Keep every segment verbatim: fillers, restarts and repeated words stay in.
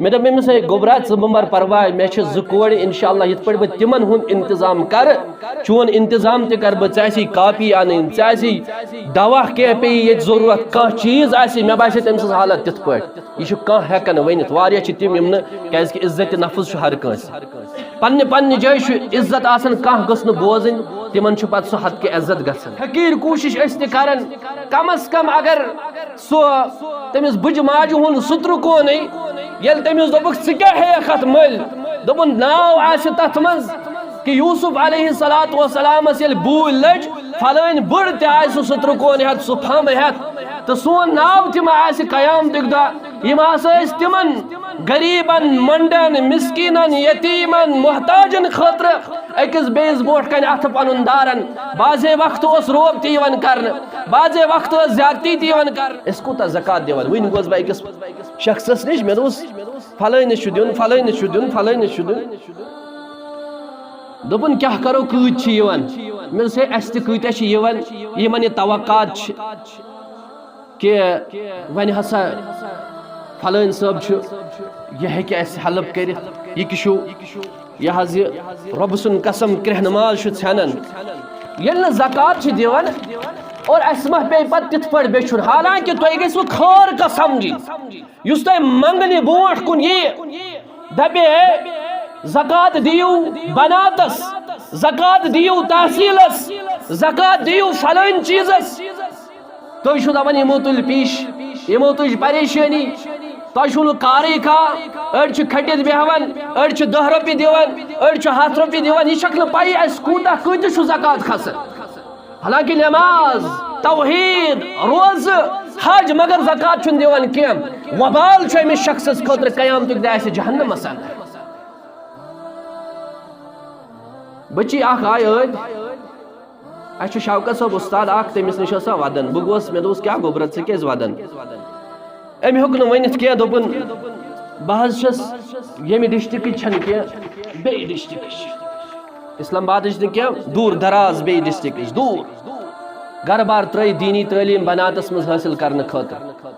مےٚ دوٚپ أمِس، "ہے گوٚبرا، ژٕ مہٕ مر پرواے، مےٚ چھِ زٕ کورِ، انشاءاللہ یِتھ پٲٹھۍ بہٕ تِمن ہُنٛد انتظام کرٕ، چون انتظام تہِ کرٕ بہٕ، ژےٚ آسی کاپی انٕنۍ، ژےٚ آسی دوا کینٛہہ پیٚیہِ ییٚتہِ ضروٗرت، کانٛہہ چیٖز آسہِ۔" مےٚ باسے تٔمۍ سٕنٛز حالت تِتھ پٲٹھۍ، یہِ چھُ کانٛہہ ہٮ۪کان ؤنِتھ، واریاہ چھِ تِم یِم نہٕ، کیازِ کہِ عزت نفس چھُ ہر کٲنٛسہِ۔ پننہِ پننہِ جایہِ چھُ عزت آسان، کانٛہہ گٔژھ نہٕ بوزٕنۍ، تِمن چھُ پتہٕ سُہ حد کہِ عزت گژھان۔ حقیٖر کوٗشِش أسۍ تہِ کران، کم از کم اگر سُہ تٔمِس بٕجہِ ماجہِ ہُنٛد سُترٕ کونٕے، ییٚلہِ تٔمِس دوٚپُکھ، "ژٕ کیٛاہ ہیٚیَکھ اَتھ مٔلۍ؟" دوٚپُن، ناو آسہِ تَتھ منٛز کہِ یوٗسُف علیہ الصلوۃ والسلامَس ییٚلہِ بوٗلۍ لٔج، فلٲنۍ بٕڑ تہِ آسہِ سُہ سُترٕ کون ہٮ۪تھ، سُہ پھمب ہٮ۪تھ، تہٕ سون ناو تہِ ما آسہِ قیامتُک دۄہ۔ یِم ہسا ٲسۍ تِمن غریٖبن، مۄنڈن، مسکیٖنن، یتیٖمن، محتاجن خٲطرٕ أکِس بیٚیِس برونٛٹھ کنہِ اَتھٕ پنُن دارن۔ بعضے وقتہٕ اوس روب تہِ یِوان کرنہٕ، بعضے وقتہٕ ٲس زیادتی تہِ یِوان کرنہٕ۔ أسۍ کوٗتاہ زکوٰۃ دِوان؟ وٕنۍ گوس بہٕ أکِس شخصس نِش، مےٚ دوٚپُس، "فلٲنِس چھُ دیُن، فلٲنِس چھُ دیُن، فلٲنِس چھُ دیُن۔" دوٚپُن، "کیٛاہ کرو، کۭتۍ چھِ یِوان؟" مےٚ دوٚپُس، "ہے، اَسہِ تہِ کۭتیٛاہ چھِ یِوان، یِمن یہِ توقعات چھِ کہِ وۄنۍ ہسا فلٲنۍ صٲب چھُ، یہِ ہیٚکہِ اَسہِ ہیلپ کٔرِتھ، یہِ کہِ چھُ، یہِ حظ یہِ رۄبہٕ سُنٛد قسم، کرٛیٚہہ نماز چھُ ژھٮ۪نان۔" ییٚلہِ نہٕ زکوٰۃ چھِ دِوان اور اَسہِ ما پیٚیہِ پتہٕ تِتھ پٲٹھۍ بیٚچھُن؟ حالانکہِ تۄہہِ گژھِوٕ خٲر کانٛہہ سمجھِنۍ۔ یُس تۄہہِ منٛگنہِ برونٛٹھ کُن یِیہِ، دَپہِ، "ہے، زکوٰۃ دِیِو بناتس، زکوٰۃ دِیِو تحصیلس، زکوٰۃ دِیِو فلٲنۍ چیٖزس۔" تُہۍ چھِو دَپان، "یِمو تُلۍ پیش، یِمو تُج پریشٲنی، تۄہہِ چھُو نہٕ کارٕے کانٛہہ، أڑۍ چھِ کھٔٹِتھ بیٚہوان، أڑۍ چھِ دَہ رۄپیہِ دِوان، أڑۍ چھِ ہَتھ رۄپیہِ دِوان، یہِ چھَکھ نہٕ پَیی اَسہِ کوٗتاہ، کۭتِس چھُ زکوٰۃ کھسان۔" حالانکہ نماز، توحید، روزٕ، حج، مگر زکوٰۃ چھُنہٕ دِوان کینٛہہ۔ وبال چھُ أمِس شخصس خٲطرٕ قیامتُک دۄہ آسہِ جہنمس اندر۔ بچی اکھ آیہِ ٲدۍ، اَسہِ چھُ شوکت صٲب استاد اکھ، تٔمِس نِش ٲس سۄ ودان۔ بہٕ گوس، مےٚ دوٚپُس، "کیٛاہ گوٚبرا، ژٕ کیٛازِ ودان؟" أمۍ ہیوٚک نہٕ ؤنِتھ کینٛہہ، دوٚپُن، "بہٕ حظ چھَس ییٚمہِ ڈسٹرکٕچ چھَنہٕ کینٛہہ، بیٚیہِ ڈسٹرکٕچ چھِ۔" اسلام آبادٕچ نہٕ کینٛہہ، دوٗر دراز بیٚیہِ ڈسٹرکٕچ، دوٗر۔ گرٕ بار ترٲوِتھ دینی تعلیٖم بناتس منٛز حٲصِل کرنہٕ خٲطرٕ۔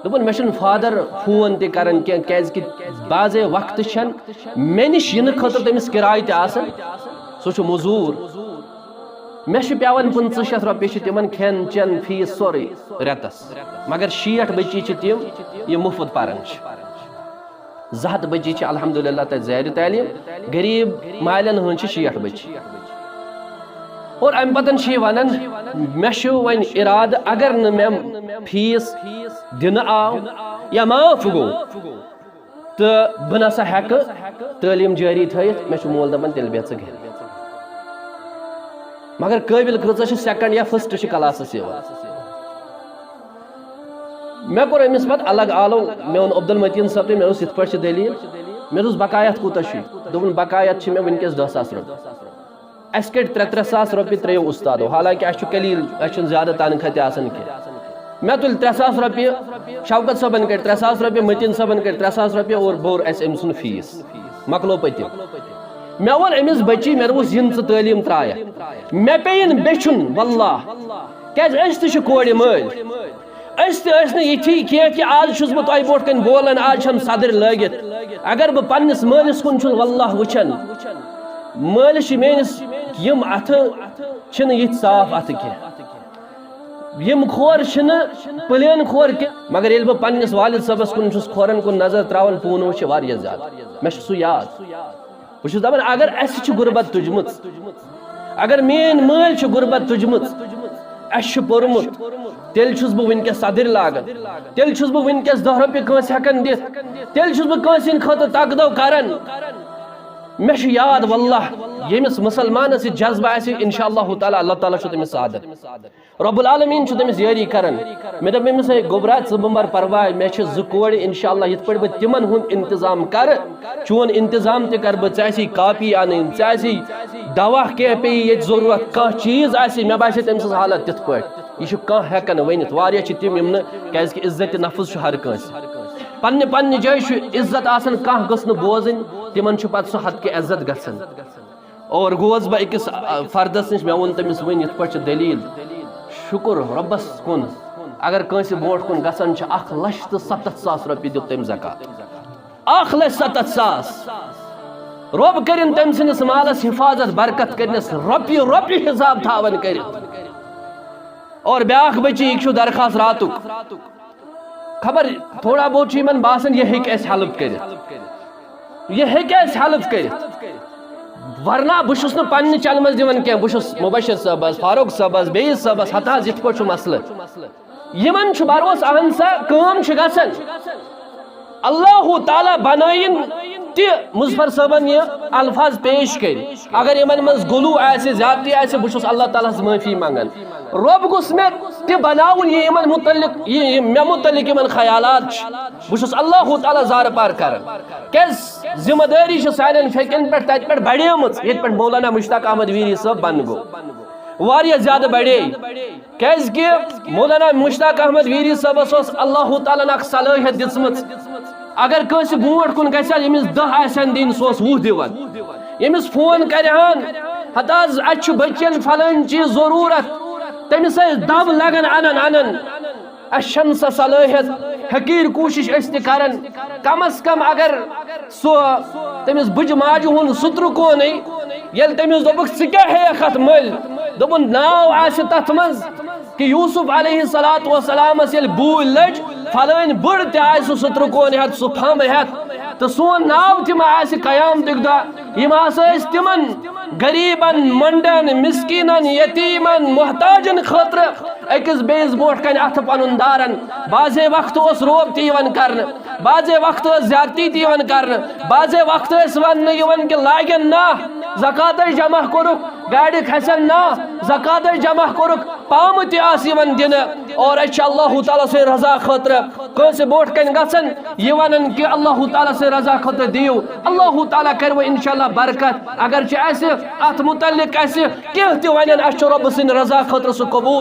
دوٚپُن، "مےٚ چھُنہٕ فادر فون تہِ کران کینٛہہ، کیازِ کہِ بعضے وقتہٕ چھَنہٕ مےٚ نِش یِنہٕ خٲطرٕ تٔمِس کِراے تہِ آسان، سُہ چھُ مٔزوٗر۔ مےٚ چھُ پٮ۪وان پٕنٛژٕہ شیٚتھ رۄپیہِ چھِ تِمن کھٮ۪ن چٮ۪ن فیس سورُے رٮ۪تس، مگر شیٹھ بچی چھِ تِم یِم مُفت پران چھِ۔" زٕ ہتھ بچی چھِ الحمدللہ تتہِ زیر تعلیٖم، غریٖب مالٮ۪ن ہٕنٛز چھِ شیٹھ بچی۔ اور امہِ پتن چھِ یہِ ونان، "مےٚ چھُ وۄنۍ ارادٕ، اگر نہٕ مےٚ فیس دِنہٕ آو یا معاف گوٚو، تہٕ بہٕ نسا ہٮ۪کہٕ تعلیٖم جٲری تھٲیِتھ، مےٚ چھُ مول دپان، تیٚلہِ بیٚہہ ژٕ گرِ۔" مگر قٲبِل کۭژاہ چھِ سیکنڈ یا فرسٹ چھِ کلاسس یِوان۔ مےٚ کوٚر أمِس پتہٕ الگ آلو، مےٚ ووٚن عبدالمتین صٲب تہِ، مےٚ دوٚپُس، "یِتھ پٲٹھۍ چھِ دٔلیٖل؟" مےٚ دوٚپُس، "بقایات کوٗتاہ چھُے؟" دوٚپُن، "بقایات چھِ مےٚ وٕنکیٚس دَہ ساس رۄپیہِ۔" اَسہِ کٔڑۍ ترٛےٚ، ترٛےٚ ساس رۄپیہِ ترٛیٚیو اُستادو، حالانکہِ اَسہِ چھُ قلیٖل، اَسہِ چھُنہٕ زیادٕ تنخواہ تہِ آسان کینٛہہ۔ مےٚ تُلۍ ترٛےٚ ساس رۄپیہِ، شوکت صٲبن کٔڑۍ ترٛےٚ ساس رۄپیہِ، متین صٲبن کٔڑۍ ترٛےٚ ساس رۄپیہِ اور بوٚر اَسہِ أمۍ سُنٛد فیٖس۔ مۄکلو پٔتِم۔ مےٚ ووٚن أمِس بٔچی، مےٚ دوٚپُس، "یِن ژٕ تعلیٖم ترٛایَکھ۔" مےٚ پیٚیِن بیٚچھُن، واللہ، کیٛازِ أسۍ تہِ چھِ کورِ مٲلۍ۔ أسۍ تہِ ٲسۍ نہٕ یِتھی کینٛہہ کہِ آز چھُس بہٕ تۄہہِ برونٛٹھ کَنہِ بولان، آز چھَم صدٕرۍ لٲگِتھ۔ اگر بہٕ پنٛنِس مٲلِس کُن چھُس واللہ وٕچھان، مٲلِس چھِ میٛٲنِس یِم اَتھٕ چھِنہٕ یِتھۍ صاف اَتھٕ کینٛہہ۔ یِم کھور چھِنہٕ پٕلین کھور کینٛہہ، مگر ییٚلہِ بہٕ پنٛنِس والد صٲبَس کُن چھُس کھورَن کُن نظر ترٛاوان، پوٗنہٕ وٕچھِ واریاہ زیادٕ۔ مےٚ چھُ سُہ یاد۔ بہٕ چھُس دَپان، اگر اَسہِ چھِ غُربت تُجمٕژ، اگر میٛٲنۍ مٲلۍ چھِ غُربت تُجمٕژ، اَسہِ چھُ پوٚرمُت، تیٚلہِ چھُس بہٕ وٕنکیٚس صدٕرۍ لاگان، تیٚلہِ چھُس بہٕ وٕنکیٚس دَہ رۄپیہِ کٲنٛسہِ ہٮ۪کان دِتھ، تیٚلہِ چھُس بہٕ کٲنٛسہِ ہِنٛدِ خٲطرٕ تَکہٕ دَو کَران۔ مےٚ چھُ یاد، واللہ، ییٚمِس مُسلمانَس یہِ جذبہٕ آسہِ، اِنشاء اللہ تعالیٰ، اللہ تعالیٰ چھُ تٔمِس سعادت۔ رب العالمین چھُ تٔمِس یٲری کران۔ مےٚ دوٚپ أمِس، "ہے گوٚبرا، ژٕ مہٕ بر پرواے، مےٚ چھِ زٕ کورِ، انشاءاللہ یِتھ پٲٹھۍ بہٕ تِمن ہُنٛد انتظام کرٕ، چون انتظام تہِ کرٕ بہٕ، ژےٚ آسی کاپی انٕنۍ، ژےٚ آسی دوا کینٛہہ پیٚیہِ ییٚتہِ ضروٗرت، کانٛہہ چیٖز آسہِ۔" مےٚ باسے تٔمۍ سٕنٛز حالت تِتھ پٲٹھۍ، یہِ چھُ کانٛہہ ہٮ۪کان ؤنِتھ، واریاہ چھِ تِم یِم نہٕ، کیازِ کہِ عزت نفس چھُ ہر کٲنٛسہِ۔ پننہِ پننہِ جایہِ چھُ عزت آسان، کانٛہہ گٔژھ نہٕ بوزٕنۍ، تِمن چھُ پتہٕ سُہ حد کہِ عزت گژھان۔ اور گوس بہٕ أکِس، آ، فردس نِش، مےٚ ووٚن تٔمِس، "وۄنۍ یِتھ پٲٹھۍ چھِ دٔلیٖل، شُکُر رۄبس کُن، اگر کٲنٛسہِ برونٛٹھ کُن گژھان چھِ، اکھ لچھ تہٕ ستتھ ساس رۄپیہِ دیُت تٔمۍ زکات۔" اکھ لچھ ستتھ ساس۔ رۄب کٔرِن تٔمۍ سٕنٛدِس مالس حفاظت، برکت کٔرِنس، رۄپیہِ رۄپیہِ حساب تھاون کٔرِتھ۔ اور بیاکھ بچی، یہِ چھُ درخواست راتُک۔ خبر، تھوڑا بہت چھُ یِمن باسان، یہِ ہیٚکہِ اَسہِ ہیلپ کٔرِتھ، یہِ ہیٚکہِ اَسہِ ہیلپ کٔرِتھ۔ ورنہ بہٕ چھُس نہٕ پننہِ چلمس دِوان کینٛہہ، بہٕ چھُس مبشر صٲبس، فاروق صٲبس، بیٚیِس صٲبس، ہتہٕ حظ یِتھ پٲٹھۍ چھُ مسلہٕ۔ یِمن چھُ بھروسہٕ، اہن سا، کٲم چھِ گژھان۔ اللہ تعالیٰ بنٲیِن تہِ مظفر صٲبن یہِ الفاظ پیش کٔرۍ۔ اگر یِمن منٛز غلو آسہِ، زیادتی آسہِ، بہٕ چھُس اللہ تعالیٰ ہس معٲفی منٛگان۔ رۄب گوٚژھ مےٚ تہِ بناوُن یہِ یِمن متعلق، یہِ، یہِ مےٚ متعلق یِمن خیالات چھِ۔ بہٕ چھُس اللہ تعالیٰ زارٕ پار کران۔ کیازِ ذمہ دٲری چھِ سانٮ۪ن پھیٚکٮ۪ن پٮ۪ٹھ تَتہِ پٮ۪ٹھ بڑیمٕژ، ییٚتہِ پٮ۪ٹھ مولانا مشتاق احمد ویری صٲب بنہٕ گوٚو۔ واریاہ زیادٕ بڑے۔ کیازِ کہِ مولانا مشتاق احمد ویری صٲبس اوس اللہ تعالیٰ ہن اکھ صلٲحیت دِژمٕژ۔ اگر کٲنٛسہِ برونٛٹھ کُن گژھِ ہا، ییٚمِس دَہ آسہِ ہن دِنۍ، سُہ اوس وُہ دِوان۔ ییٚمِس فون کرِ ہن، ہتہٕ حظ، اَسہِ چھُ بٔچِین فلٲنۍ چیٖز ضروٗرت، تٔمِس ٲسۍ دَب لگان انان انان۔ اَسہِ چھَنہٕ سۄ صلٲحیت، حقیٖر کوٗشِش أسۍ تہِ کران۔ کم از کم اگر سُہ تٔمِس بٕجہِ ماجہِ ہُنٛد سُترٕ کونٕے، ییٚلہِ تٔمِس دوٚپُکھ، "ژٕ کیٛاہ ہیٚیَکھ اَتھ مٔلۍ؟" دوٚپُن، "ناو آسہِ تَتھ منٛز کہِ یوٗسُف علیہ الصلوۃ والسلامَس ییٚلہِ بوٗلۍ لٔج، فلٲنۍ بٔڑ تہِ آسہِ سُہ سُترٕ کون ہٮ۪تھ، سُہ پھمب ہٮ۪تھ، تہٕ سون ناو تہِ ما آسہِ قیامتٕکۍ دۄہ؟" یِم ہسا ٲسۍ تِمن غریٖبن، مۄنڈن، مسکیٖنن، یتیٖمن، محتاجن خٲطرٕ أکِس بیٚیِس برونٛٹھ کنہِ اتھٕ پنُن دارن۔ بعضے وقتہٕ اوس روب تہِ یِوان کرنہٕ، بعضے وقتہٕ ٲس زیارتی تہِ یِوان کرنہٕ، بعضے وقتہٕ ٲسۍ وننہٕ یِوان کہِ لاگن نا، زکاتَے جمع کوٚرُکھ، گاڑِ کھسن نا، زکاتَے جمع کوٚرُکھ، پامہٕ تہِ آسہٕ یِوان دِنہٕ۔ اور أسۍ چھِ اللہ تعالیٰ سٕنٛدِ رضا خٲطرٕ کٲنٛسہِ برونٛٹھ کنہِ گژھان، یہِ ونان کہِ اللہ تعالیٰ سٕنٛدِ رضا خٲطرٕ دِیِو، اللہ تعالیٰ کرِ وۄنۍ انشاءاللہ برکت۔ اگر چھِ اَسہِ اتھ متعلق اَسہِ کینٛہہ تہِ ونن، اَسہِ چھُ رۄبہٕ سٕنٛدِ رضا خٲطرٕ سُہ قبول۔